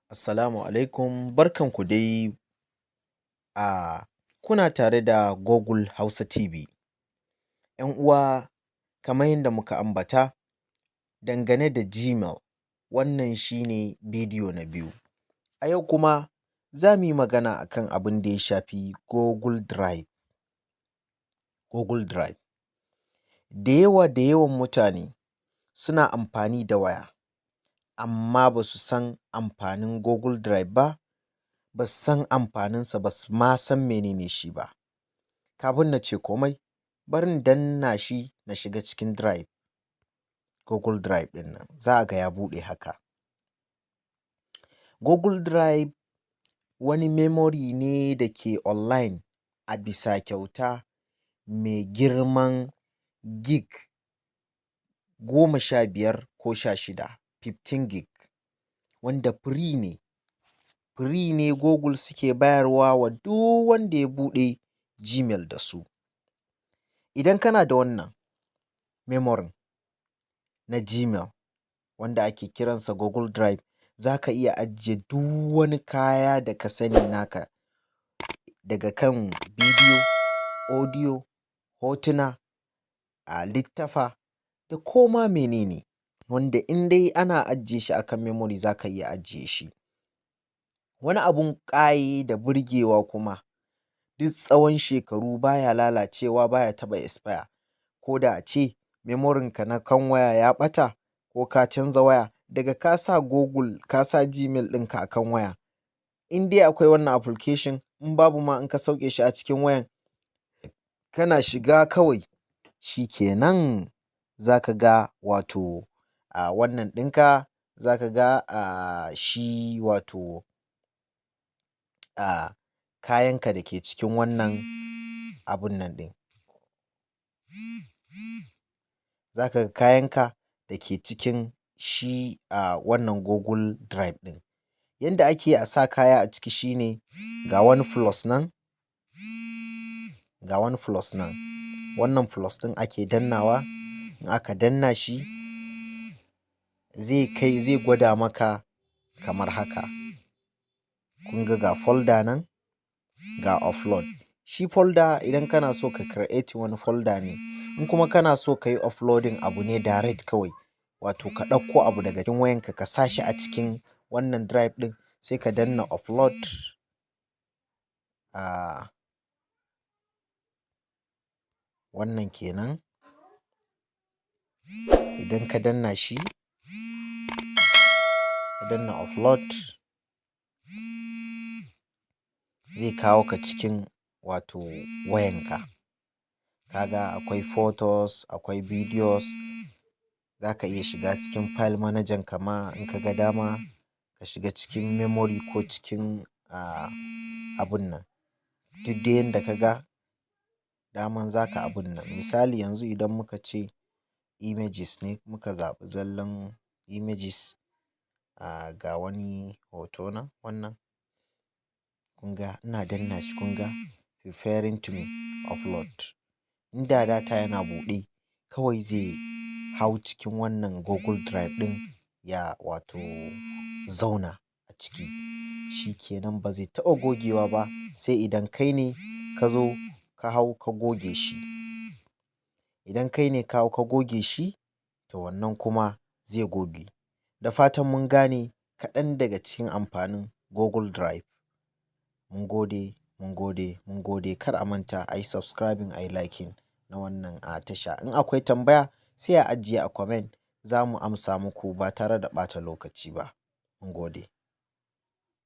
Assalamu alaikum, barkanku dai, kuna tare da Google Hausa TV. ‘Yan uwa, kamar yadda muka ambata dangane da Gmail, wannan shi ne bidiyo na biyu. A yau kuma za mu yi magana akan abin da ya shafi Google Drive. Google Drive. Da yawa da yawan mutane suna amfani da waya, amma ba su san amfanin Google Drive ba, ba su san amfaninsa ba, su ma san mene ne shi ba. Kafin na ce komai, bari in danna shi na shiga cikin Drive, Google Drive ɗin nan, za a ga ya buɗe haka. Google Drive wani memory ne da ke online a bisa kyauta, mai girman gig 15 ko 16, 15 gig, wanda free ne. Free ne Google suke bayarwa wa duk wanda ya buɗe Gmail da su. Idan kana da wannan memory na Gmail wanda ake kiransa Google Drive, za ka iya ajiye duk wani kaya da ka sani naka, daga kan bidiyo, audio, hotuna, littafa da ko ma mene ne, wanda in dai ana ajiye shi akan memory, za ka iya ajiye shi. Wani abun ƙaye da burgewa kuma, duk tsawon shekaru baya lalacewa, baya taɓa expire. Ko da a ce memoryn ka na kan waya ya ɓata ko ka canza waya, daga ka sa Google, ka sa Gmail ɗinka a kan waya, in dai akwai wannan application, in babu ma, in ka sauke shi a cikin wayan, kana shiga kawai shi kenan za ka ga wato a wannan ɗinka, za ka ga shi wato kayanka da ke cikin wannan abun nan ɗin. Za ka ga kayanka da ke cikin shi a wannan Google Drive ɗin. Yanda ake a sa kaya a ciki shine, ga wani plus nan, ga wani plus nan. Wannan plus ɗin ake dannawa. In aka danna shi, zai kai zai gwada maka kamar haka. Kun ga, ga folder nan, ga upload. Shi folder, idan kana so ka create wani folder ne. In kuma kana so ka yi uploading abu ne direct kawai, wato ka ɗauko abu daga cikin wayanka ka sa shi a cikin wannan drive ɗin, sai ka danna upload. Wannan kenan. Idan ka danna shi, ka danna upload, zai kawo ka cikin wato wayanka. Kaga akwai photos, akwai videos. Za ka iya shiga cikin file manager ka ma in ka ga dama, ka shiga cikin memory ko cikin abun nan. Duk dai yanda ka ga daman za ka abun nan. Misali yanzu, idan muka ce images ne, muka zaɓi zallan images, ga wani hoto nan wannan. Kun ga ina danna shi, kun ga preparing to me upload. Inda data yana buɗe, kawai zai hau cikin wannan Google Drive ɗin ya wato zauna a ciki. Shi kenan, ba zai taɓa gogewa ba, sai idan kai ne ka zo ka hau ka goge shi. Idan kai ne ka hau ka goge shi, to wannan kuma zai goge. Da fatan mun gane kaɗan daga cikin amfanin Google Drive. Mun gode, mun gode, mun gode. Kar a manta a yi subscribing, a yi liking na wannan tasha. In akwai tambaya, sai a ajiye a comment, za mu amsa muku ba tare da ɓata lokaci ba. Mun gode.